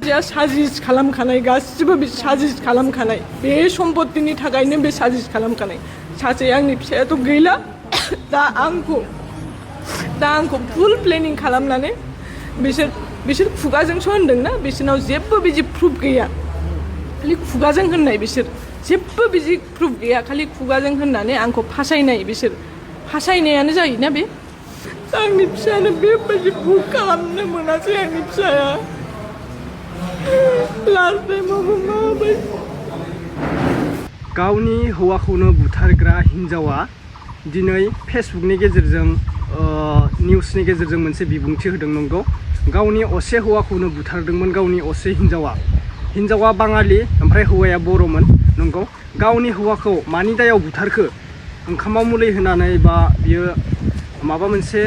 साजिस खालामखानाय गासिबो बे साजिस खालामखानाय बे सम्पत्तिनि थाखायनो बे साजिस खालामखानाय सासे आंनि फिसायाथ' गैला दा आंखौ फुल प्लेनिं खालामनानै बिसोर खुगाजोंसो होनदोंना बिसोरनाव जेबो बिदि प्रुफ गैया खालि खुगाजों होननाय बिसोर जेबो बिदि प्रुफ गैया खालि खुगाजों होननानै आंखौ फासायनाय बिसोर फासायनायानो जायोना बे आंनि फिसायानो बेबायदि भुल खालामनो मोनासै आंनि फिसाया लास्ट टाइमावबो माबायदि गावनि हौवाखौनो बुथारग्रा हिनजावा दिनै फेसबुकनि गेजेरजों निउसनि गेजेरजों मोनसे बिबुंथि होदों नंगौ गावनि असे हौवाखौनो बुथारदोंमोन गावनि असे हिनजावा बाङालि ओमफ्राय हौवाया बर'मोन नंगौ गावनि हौवाखौ मानि दायाव बुथारखो ओंखामाव मुलि होनानै बा बियो माबा मोनसे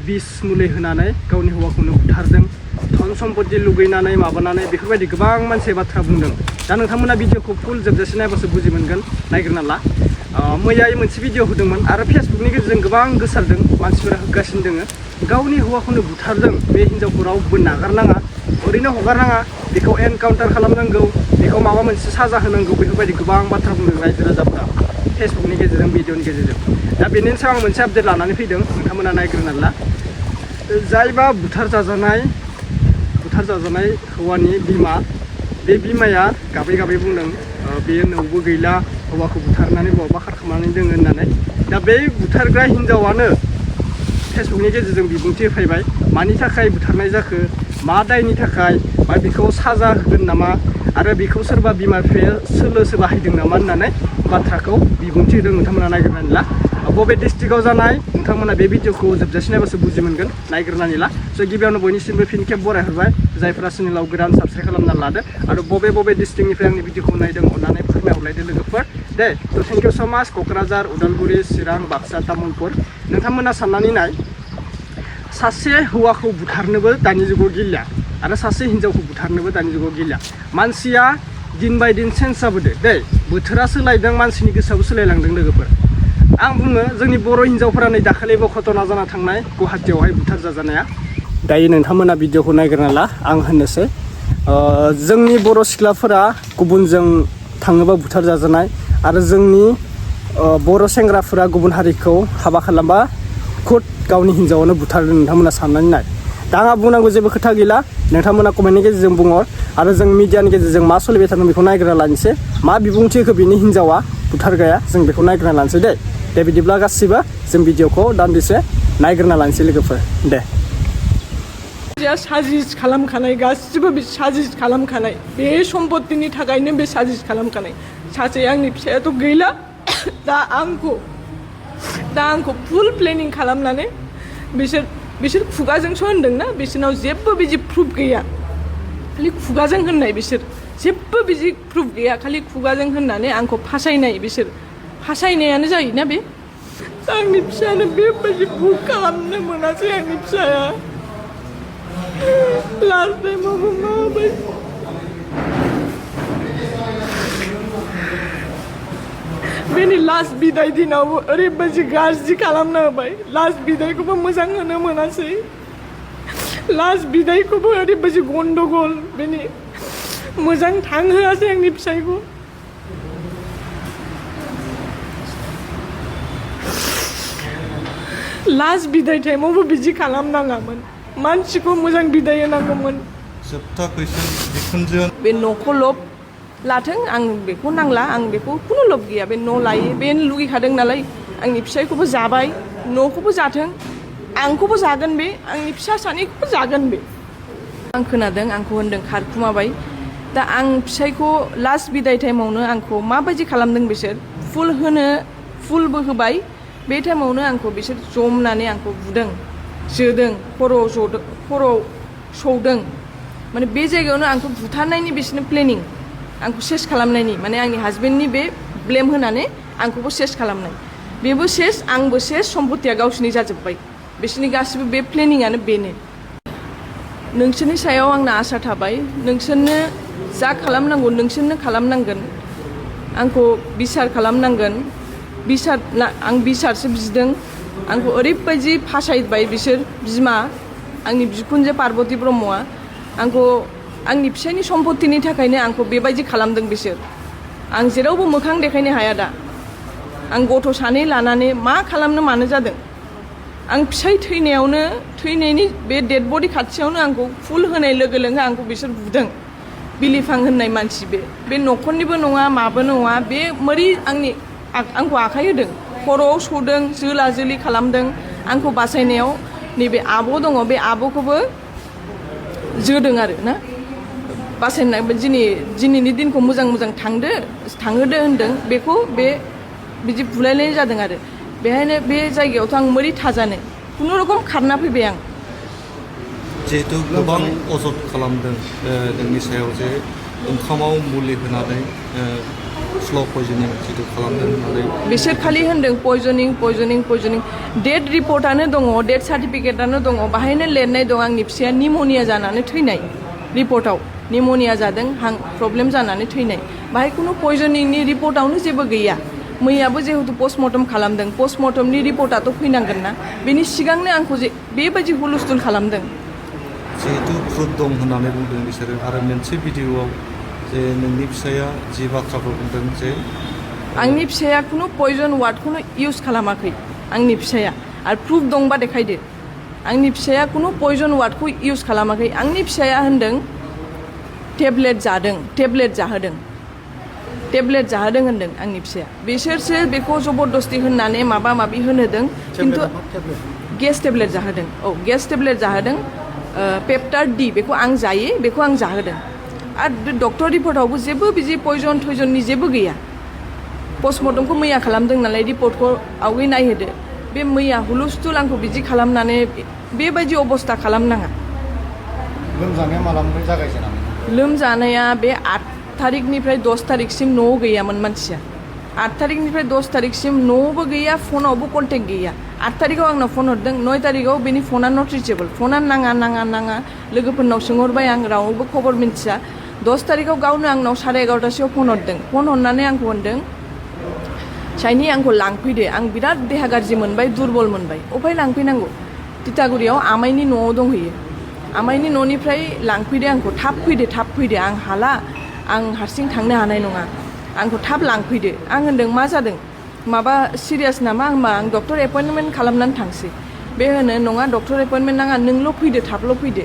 बिस मुलि होनानै गावनि हौवाखौनो बुथारदों धन सम्पत्ति लुगैनानै माबानानै बेफोरबायदि गोबां मानसि बाथ्रा बुंदों दा नोंथांमोना भिडिअखौ फुल जोबजासे नायबासो बुजि मोनगोन नायग्रोना ला मैयायै मोनसे भिडिअ होदोंमोन आरो फेसबुकनि गेजेरजों गोबां गोसारदों मानसिफोरा होगासिनो दोङो गावनि हौवाखौनो बुथारदों बे हिनजावखौ रावबो नागारनाङा ओरैनो हगारनाङा बेखौ एनकाउन्टार खालामनांगौ बेखौ माबा मोनसे साजा होनांगौ बेफोरबायदि गोबां बाथ्रा बुंदों रायजो राजाफोरा फेसबुकनि गेजेरजों भिडिअनि गेजेरजों दा बेनि सायाव आं मोनसे आपडेट लानानै फैदों नोंथांमोना नायग्रोना ला जायबा बुथार जाजानाय हौवानि बिमा बे बिमाया गाबै बुंदों बेयो न'बो गैला हौवाखौ बुथारनानै बहाबा खारखोमानानै दोङो होननानै दा बे बुथारग्रा हिनजावानो फेसबुकनि गेजेरजों बिबुंथि होफैबाय मानि थाखाय बुथारनाय जाखो मा दायनि थाखाय बा बेखौ साजा होगोन नामा आरो बेखौ सोरबा बिमा बिफाया सोलोसो बाहायदों नामा होननानै बाथ्राखौ बिबुंथि होदों नोंथांमोना नायग्रोनानै ला बबे डिस्ट्रिक्टआव जानाय नोंथांमोना बे भिडिअखौ जोबजासे नायबासो बुजि मोनगोन नायग्रोनानै ला स' गिबियावनो बयनिसिमबो फिन खेब बरायहरबाय जायफोरा चेनेलाव गोदान साबस्क्राइब खालामना लादो आरो बबे डिस्ट्रिक्टनिफ्राय आंनि भिडिअखौ नायदों अननानै फोरमायहरलायदो लोगोफोर दे थ' थेंक इउ स' माच क'क्राझार उदालगुरि चिरां बाक्सा तामुलपुर नोंथांमोना साननानै नाय सासे हौवाखौ बुथारनोबो दानि जुगाव गिलिया आरो सासे हिनजावखौ बुथारनोबो दानि जुगाव गिलिया मानसिया दिन बाय दिन चेन्ज जाबोदो दे बोथोरा सोलायदों मानसिनि गोसोआबो सोलायलांदों लोगोफोर आं बुङो जोंनि बर' हिनजावफोरा नै दाखालिबो घटना जाना थांनाय गुवाहाटियावहाय बुथार जाजानाया दायो नोंथांमोना भिडिअखौ नायग्रोना ला आं होननोसै जोंनि बर' सिख्लाफोरा गुबुनजों थाङोबा बुथार जाजानाय आरो जोंनि बर' सेंग्राफोरा गुबुन हारिखौ हाबा खालामबा खुद गावनि हिनजावानो बुथारदों नोंथांमोना साननानै नाय दा आंहा बुंनांगौ जेबो खोथा गैला नोंथांमोना कमेन्टनि गेजेरजों बुंहर आरो जों मिडियानि गेजेरजों मा सोलिबाय थादों बेखौ नायग्रोना लानोसै मा बिबुंथि होखो बिनि हिनजावा बुथारग्राया जों बेखौ नायग्रोना लानोसै दे बिदिब्ला गासिबो जों भिडिअखौ दान्दिसे नायग्रोना लानोसै लोगोफोर दे साजिस खालामखानाय गासिबो बे साजिस खालामखानाय बे सम्पत्तिनि थाखायनो बे साजिस खालामखानाय सासे आंनि फिसायाथ' गैला दा आंखौ फुल प्लेनिं खालामनानै बिसोर खुगाजोंसो होनदोंना बिसोरनाव जेबो बिदि प्रुफ गैया खालि खुगाजों होननाय बिसोर जेबो बिदि प्रुफ गैया खालि खुगाजों होननानै आंखौ फासायनाय बिसोर फासायनायानो जायोना बे आंनि फिसायानो बेबायदि भुल खालामनो मोनासै आंनि फिसाया लास्ट टाइमावबो माबायदि बेनि लास्ट बिदाय दिनावबो ओरैबायदि गाज्रि खालामना होबाय लास्ट बिदायखौबो मोजां होनो मोनासै लास्ट बिदायखौबो ओरैबायदि गन्डगल बेनि मोजां थांहोआसै आंनि फिसायखौ लास्ट बिदाय टाइमावबो बिदि खालामनाङामोन मानसिखौ मोजां बिदाय होनांगौमोन जोबथा कुइसन बिखुनजो बे न'खौ लब लाथों आं बेखौ नांला आं बेखौ खुनु लब गैया बे न' लायो बे लुगैखादों नालाय आंनि फिसायखौबो जाबाय न'खौबो जाथों आंखौबो जागोन बे आंनि फिसा सानैखौबो जागोन बे आं खोनादों आंखौ होनदों खारखुमाबाय दा आं फिसायखौ लास्ट बिदाय टाइमावनो आंखौ माबायदि खालामदों बिसोर फुलबो होबाय बे टाइमावनो आंखौ बिसोर जमनानै आंखौ बुदों जोदों खर'आव सौदों माने बे जायगायावनो आंखौ बुथारनायनि बिसोरनो प्लेनिं आंखौ सेस खालामनायनि माने आंनि हाजबेन्डनि बे ब्लेम होनानै आंखौबो सेस खालामनाय बेबो सेस आंबो सेस सम्पत्तिया गावसिनि जाजोब्बाय बिसोरनि गासिबो बे प्लेनिंआनो बेनो नोंसोरनि सायाव आंना आसा थाबाय नोंसोरनो जा खालामनांगौ नोंसोरनो खालामनांगोन आंखौ बिसार खालामनांगोन आं बिसारसो बिदों आंखौ ओरैबायदि फासायबाय बिसोर बिमा आंनि बिखुनजो पार्बती ब्रह्मआ आंखौ आंनि फिसायनि सम्पतिनि थाखायनो आंखौ बेबायदि खालामदों बिसोर आं जेरावबो मोखां देखायनो हाया दा आं गथ' सानै लानानै मा खालामनो मानो जादों आं फिसाय थैनायावनो थैनायनि बे डेड बडि खाथियावनो आंखौ फुल होनाय लोगो लोगो आंखौ बिसोर बुदों बिलिफां होननाय मानसि बे न'खरनिबो नङा माबो नङा बे मोरै आंखौ आखाइ होदों खर'आव सौदों जोला जोलि खालामदों आंखौ बासायनायाव नैबे आब' दङ बे आब'खौबो जोदों आरो ना बासायनाय दिनैनि दिनखौ मोजां थांहोदो होनदों बेखौ बिदि बुलायलायनाय जादों आरो बेहायनो बे जायगायावथ' आं मोरै थाजानो खुनुरखम खारना फैबाय आं जिहेतु गोबां अजद खालामदों नोंनि सायाव जे ओंखामाव मुलि होनानै स्ल' पयजनिं जितु खालामदों होननानै बिसोर खालि होनदों पयजनिं डेट रिपर्टआनो दङ डेट सार्टिफिकेटआनो दङ बाहायनो लिरनाय दं आंनि फिसाया निम'निया जानानै थैनाय रिपर्टआव निम'निया जादों हां प्रब्लेम जानानै थैनाय बाहाय खुनु पयजनिंनि रिपर्टआवनो जेबो गैया मैयाबो जिहेतु पस्टमर्टम खालामदों पस्टमर्टमनि रिपर्टआथ' फैनांगोन ना बेनि सिगांनो आंखौ बेबायदि हुलुस्थुल खालामदों जिहेतु प्रुफ दं होननानै बुंदों बिसोरो आरो मोनसे भिडिअ'आव जे नोंनि फिसाया जि बाथ्राफोर बुंदों जे आंनि फिसाया खुनु पयजन वार्डखौनो इउज खालामाखै आंनि फिसाया आरो प्रुफ दंबा देखायदो आंनि फिसाया खुनु पयजन वार्डखौ इउज खालामाखै आंनि फिसाया होनदों टेब्लेट जाहोदों होनदों आंनि फिसाया बिसोरसो बेखौ जबरदस्ति होननानै माबा माबि होनहोदों खिन्थु गेस टेब्लेट जाहोदों पेप्टार डि बेखौ आं जायो बेखौ आं जाहोदों आरो डक्टर रिपर्टआवबो जेबो बिदि पयजन थयजननि जेबो गैया पस्टमर्टमखौ मैया खालामदों नालाय रिपर्टखौ आवगै नायहोदो बे मैया हुलुस्थुल आंखौ बिदि खालामनानै बेबायदि अबस्था खालामनाङा लोमजानाया मालानिफ्राय जागायजेनामोन लोमजानाया बे 8 थारिखनिफ्राय 10 थारिखसिम न'आव गैयामोन मानसिया 8 थारिखनिफ्राय 10 थारिखसिम न'आवबो गैया फनावबो कन्टेक्ट गैया 8 थारिखआव आंनाव फन हरदों 9 थारिखआव बेनि फना नट रिचेबल फना नाङा लोगोफोरनाव सोंहरबाय आं रावबो खबर मिन्थिया 10 थारिखआव गावनो आंनाव 11:30 फन हरदों फन हरनानै आंखौ होनदों चाइनि आंखौ लांफैदो आं बिराद देहा गाज्रि मोनबाय दुरबल मोनबाय अफाय लांफैनांगौ तितागुरियाव आमाइनि न'आव दंहैयो आमाइनि न'निफ्राय लांफैदो आंखौ थाब फैदो आं हाला आं हारसिं थांनो हानाय नङा आंखौ थाब लांफैदो आं होनदों मा जादों माबा सिरियास नामा होमबा आं डक्टर एपइन्टमेन्ट खालामनानै थांसै बे होनो नङा डक्टर एपइन्टमेन्ट नाङा नोंल' फैदो थाबल' फैदो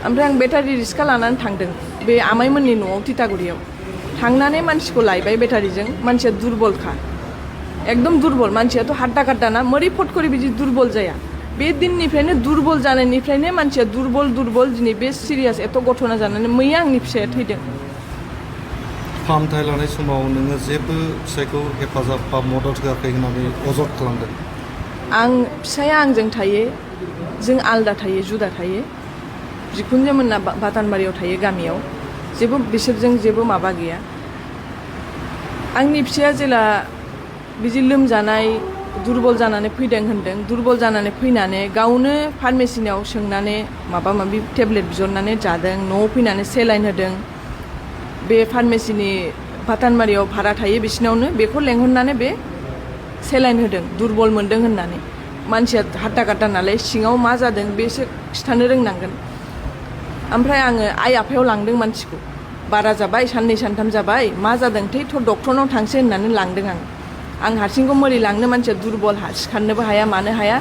ओमफ्राय आं बेटारि रिक्सा लानानै थांदों बे आमाइमोननि न'आव तितागुरियाव थांनानै मानसिखौ लायबाय बेटारिजों मानसिया दुरबलखा एकदम दुरबल मानसियाथ' हाड्डा काड्डाना मोरै फटकरि बिदि दुरबल जाया बे दिननिफ्रायनो दुरबल जानायनिफ्रायनो मानसिया दुरबल दिनै बे सिरियास एथ' घटना जानानै मैया आंनि फिसाया थैदों फाहामथाय लानाय समाव नोङो जेबो फिसायखौ हेफाजाब बा मदद होआखै होननानै अजद खालामदों फिसाया आंजों थायो जों आलदा थायो जुदा थायो बिखुनजोमोनना बातानबारियाव थायो गामियाव बिसोरजों जेबो माबा गैया आंनि फिसाया जेला बिदि लोमजानाय दुरबल जानानै फैदों होनदों दुरबल जानानै फैनानै गावनो फार्मेसिनाव सोंनानै माबा माबि टेब्लेट बिहरनानै जादों न'आव फैनानै सेलाइन होदों बे फार्मेसिनि बातानबारियाव भारा थायो बिसिनावनो बेखौ लेंहरनानै बे सेलाइन होदों दुरबल मोनदों होननानै मानसिया हाट्टा काट्टा नालाय सिङाव मा जादों बेसो खिथानो रोंनांगोन ओमफ्राय आङो आइ आफायाव लांदों मानसिखौ बारा जाबाय साननै सानथाम जाबाय मा जादोंथाय थ' डक्टरनाव थांसै होननानै लांदों आं हारसिंखौ मोरै लांनो मानसिया दुरबल सिखारनोबो हाया मानो हाया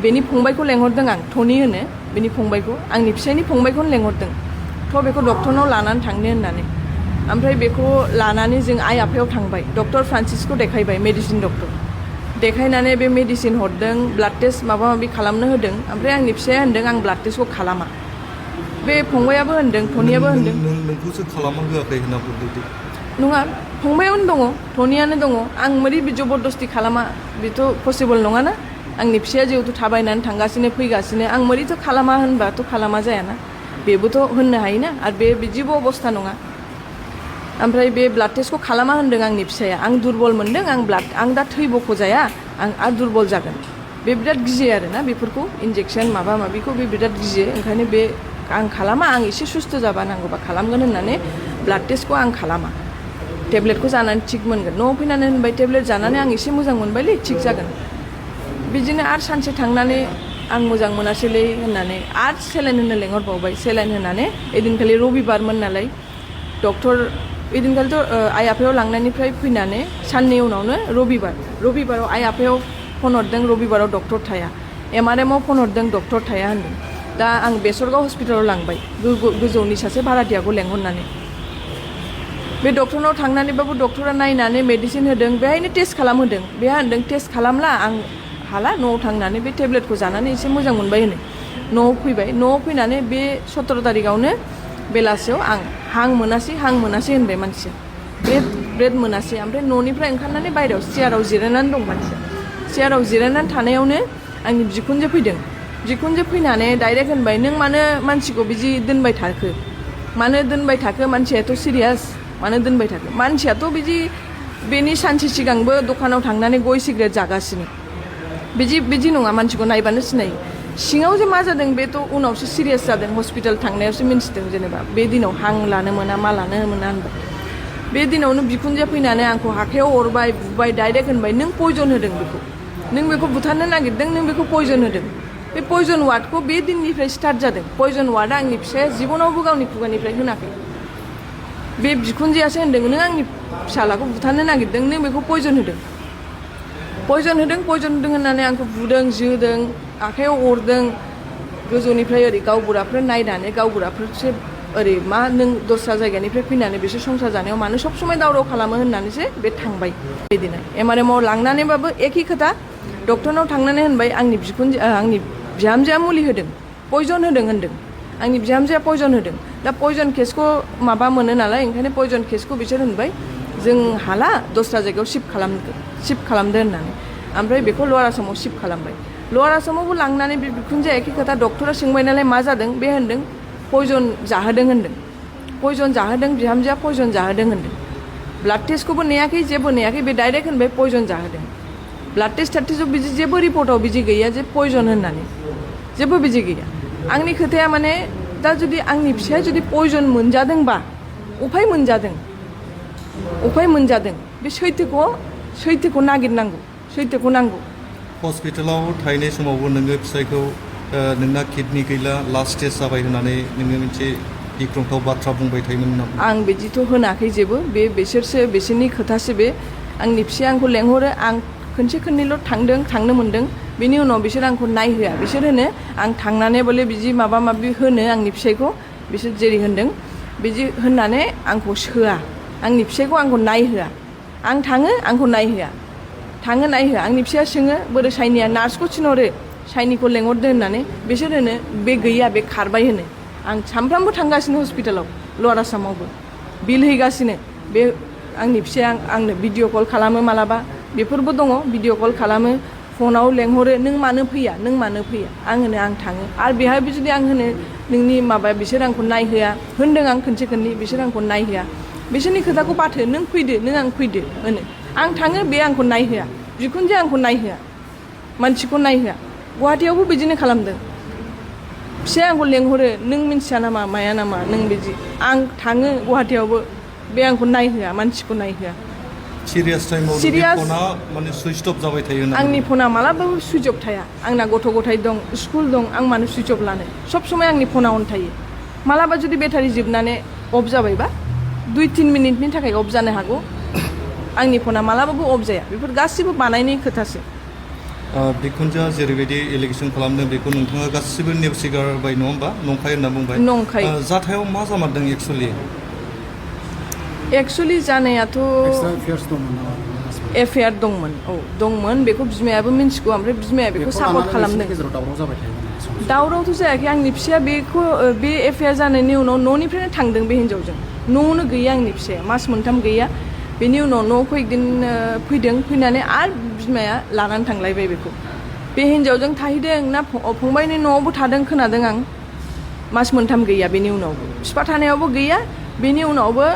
बेनि फंबायखौ लेंहरदों आं टनि होनो बेनि फंबायखौ आंनि फिसायनि फंबायखौनो लेंहरदों थ' बेखौ डक्टरनाव लानानै थांनो होननानै ओमफ्राय बेखौ लानानै जों आइ आफायाव थांबाय डक्टर फ्रान्सिसखौ देखायबाय मेडिसिन डक्टर देखायनानै बे मेडिसिन हरदों ब्लाड टेस्ट माबा माबि खालामनो होदों ओमफ्राय आंनि फिसाया होनदों आं ब्लाड टेस्टखौ खालामा बे फंबायाबो होनदों टनियाबो होनदों नोंखौसो खालामनो होआखै होनना बुंदों नङा फंबायावनो दङ टनियानो दङ आं मोरै जबरदस्ति खालामा बेथ' पसिबल नङाना आंनि फिसाया जिहेतु थाबायनानै थांगासिनो फैगासिनो आं मोरैथ' खालामा होनबाथ' खालामा जायाना बेबोथ' होननो हायोना आरो बे बिदिबो अबस्था नङा ओमफ्राय बे ब्लाड टेस्टखौ खालामा होनदों आंनि फिसाया आं दुरबल मोनदों आं दा थै बख' जाया आं आरो दुरबल जागोन बे बिराद गियो आरोना बेफोरखौ इन्जेक्सन माबा माबिखौ बे बिराद गियो ओंखायनो बे आं खालामा आं एसे सुस्थ' जाबा नांगौबा खालामगोन होननानै ब्लाड टेस्टखौ आं खालामा टेब्लेटखौ जानानै थिग मोनगोन न'आव फैनानै होनबाय टेब्लेट जानानै आं एसे मोजां मोनबायलै थिग जागोन बिदिनो आरो सानसे थांनानै आं मोजां मोनासैलै होननानै आरो सेलाइन होनो लेंहरबावबाय सेलाइन होनानै ओइदिनखालि रबिबारमोन नालाय डक्टर ओइदिनखालिथ' आइ आफायाव लांनायनिफ्राय फैनानै साननै उनावनो रबिबाराव आइ आफायाव फन हरदों रबिबाराव डक्टर थाया MRMआव फन हरदों डक्टर थाया होनदों दा आं बेसरगाव हस्पिटालाव लांबाय गोजौनि सासे भाराथियाखौ लेंहरनानै बे डक्टरनाव थांनानैबाबो डक्टरा नायनानै मेडिसिन होदों बेहायनो टेस्ट खालामहोदों बेहा होनदों टेस्ट खालामला आं हाला न'आव थांनानै बे टेब्लेटखौ जानानै एसे मोजां मोनबाय होनो न'आव फैबाय न'आव फैनानै बे 17 तारिखआवनो बेलासियाव आं हां मोनासै होनबाय मानसिया ब्रेड मोनासै ओमफ्राय न'निफ्राय ओंखारनानै बायहेरायाव चेयाराव जिरायनानै दं मानसिया चेयाराव जिरायनानै थानायावनो आंनि बिखुनजो फैदों बिखुनजो फैनानै डाइरेक्ट होनबाय नों मानो मानसिखौ बिदि दोनबाय थाखो मानो दोनबाय थाखो मानसियाथ' सिरियास मानो दोनबाय थाखो मानसियाथ' बिदि बेनि सानसे सिगांबो दखानाव थांनानै गय सिगारेट जागासिनो बिदि नङा मानसिखौ नायबानो सिनायो सिङाव जे मा जादों बेथ' उनावसो सिरियास जादों हस्पिटाल थांनायावसो मिन्थिदों जेनेबा बे दिनाव हां लानो मोना मा लानो मोना होनबाय बे दिनावनो बिखुनजोआ फैनानै आंखौ हाथायाव अरबाय बुबाय डाइरेक्ट होनबाय नों पयजन होदों नों बेखौ बुथारनो नागिरदों नों बेखौ पयजन होदों बे पयजन वार्डखौ बे दिननिफ्राय स्टार्ट जादों पयजन वार्डआ आंनि फिसाया जिबनावबो गावनि खुगानिफ्राय होनाखै बे बिखुनजोआसो होनदों नों आंनि फिसालाखौ बुथारनो नागिरदों नों बेखौ पयजन होदों होननानै आंखौ बुदों जोदों आखाइयाव अरदों गोजौनिफ्राय ओरै गावबुराफोर नायनानै गावबुराफोरसो ओरै मा नों दस्रा जायगानिफ्राय फैनानै बिसोर संसार जानायाव मानो सब समाय दावराव खालामो होननानैसो बे थांबाय बेदिनो MRMआव लांनानैबाबो एखे खोथा डक्टरनाव थांनानै होनबाय आंनि बिहामजोआ मुलि होदों पयजन होदों होनदों आंनि बिहामजोआ पयजन होदों दा पयजन केसखौ माबा मोनो नालाय ओंखायनो पयजन केसखौ बिसोर होनबाय जों हाला दस्रा जायगायाव शिफ्ट खालामदो होननानै ओमफ्राय बेखौ लवार आसामाव शिफ्ट खालामबाय लवार आसामावबो लांनानै बे बिखुनजोआ एखे खोथा डक्टरा सोंबाय नालाय मा जादों बे होनदों पयजन जाहोदों होनदों बिहामजोआ पयजन जाहोदों होनदों ब्लाड टेस्टखौबो नेयाखै जेबो नेयाखै बे डाइरेक्ट होनबाय पयजन जाहोदों ब्लाड टेस्टआव बिदि जेबो रिपर्टआव बिदि गैया जे पयजन होननानै जेबो बिदि गैया आंनि खोथाया माने दा जुदि आंनि फिसाया जुदि पयजन मोनजादोंबा उफाय मोनजादों बे सैथोखौ नागिरनांगौ सैथोखौ नांगौ हस्पिटालाव थाहैनाय समावबो नोङो फिसायखौ नोंना किडनि गैला लास्ट स्टेज जाबाय होननानै नोङो मोनसे गिख्रंथाव बाथ्रा बुंबाय थायोमोन नामा आं बिदिथ' होनाखै जेबो बिसोरनि खोथासो बे आंनि फिसाया आंखौ लेंहरो आं खननैल' थांनो मोन्दों बेनि उनाव बिसोर आंखौ नायहोआ बिसोर होनो आं थांनानै बोले बिदि माबा माबि होनो आंनि फिसायखौ बिसोर जेरै होनदों बिदि होननानै आंखौ सोआ आंनि फिसायखौ आंखौ नायहोआ आं थाङो आंखौ नायहोआ आंनि फिसाया सोङो बोरो साइनिया नार्सखौ थिनहरो साइनिखौ लेंहरदो होननानै बिसोर होनो बे गैया बे खारबाय होनो आं सामफ्रामबो थांगासिनो हस्पिटालाव लवार आसामावबो बिल हैगासिनो बे आंनि फिसाया आंनो भिडिअ कल खालामो मालाबा बेफोरबो दङ भिडिअ कल खालामो फनाव लेंहरो नों मानो फैया आं होनो आं थाङो आरो बेहायबो जुदि आं होनो नोंनि बिसोर आंखौ नायहोआ होनदों आं खननै बिसोर आंखौ नायहोआ बिसोरनि खोथाखौ बाथो नों फैदो आं फैदो होनो आं थाङो बे आंखौ नायहोआ बिखुनजो आंखौ नायहोआ मानसिखौ नायहोआ गुवाहाटियावबो बिदिनो खालामदों फिसाया आंखौ लेंहरो नों मिन्थिया नामा माया नामा नों बिदि आं थाङो गुवाहाटियावबो बे आंखौ नायहोआ मानसिखौ नायहोआ सिरियास टाइमाव फना माने सुइच अफ जाबाय थायो आंनि फना मालाबाबो सुइच अफ थाया आंना गथ' गथाय दं स्कुल दं आं मानो सुइच अफ लानो सब समाय आंनि फना अन थायो मालाबा जुदि बेटारि जोबनानै अफ जाबायबा 2-3 मिनिटनि थाखाय अफ जानो हागौ आंनि फना मालाबाबो अफ जाया बेफोर गासिबो बानायनाय खोथासो बिखुनजोआ जेरैबायदि एलिगेसन खालामदों बेखौ नोंथाङा गासिबो नेवसिगारबाय नङा होमबा नंखाय होनना बुंबाय नंखाय जाथायाव मा जामारदों एक्सुवेलि जानायाथ' एफआइआर दंमोन बेखौ बिमायाबो मिन्थिगौ ओमफ्राय बिमाया बेखौ सापर्ट खालामदों दावरावथ' जायाखै आंनि फिसाया बे एफआइआर जानायनि उनाव न'निफ्रायनो थांदों बे हिन्जावजों न'आवनो गैया आंनि फिसाया मास मोनथाम गैया बेनि उनाव न'आव फैदों फैनानै आरो बिमाया लानानै थांलायबाय बेखौ बे हिन्जावजों थाहैदों ना फंबायनि न'आवबो थादों खोनादों आं मास मोनथाम गैया बेनि उनावबो बिफा थानायावबो गैया बेनि उनावबो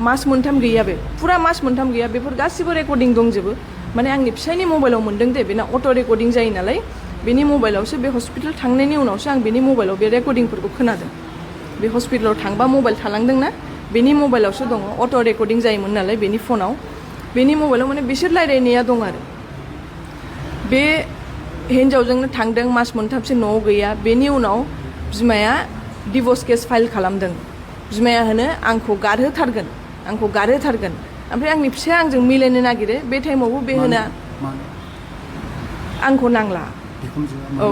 मास मोनथाम गैया बे फुरा मास मोनथाम गैया बेफोर गासिबो रेकर्डिं दंजोबो माने आंनि फिसायनि मबाइलाव मोन्दों दे बेना अट' रेकर्डिं जायो नालाय बेनि मबाइलावसो बे हस्पिटाल थांनायनि उनावसो आं बेनि मबाइलाव बे रेकर्डिंफोरखौ खोनादों बे हस्पिटालाव थांबा मबाइल थालांदोंना बेनि मबाइलावसो दङ अट' रेकर्डिं जायोमोन नालाय बेनि फनाव बेनि मबाइलाव माने बिसोर रायलायनाया दं आरो बे हिन्जावजोंनो थांदों मास मोनथामसो न'आव गैया बेनि उनाव बिमाया डिभर्स केस फाइल खालामदों बिमाया होनो आंखौ गारहोथारगोन ओमफ्राय आंनि फिसाया आंजों मिलायनो नागिरो बे टाइमावबो बे होनो आंखौ नांला बिखुनजोआ औ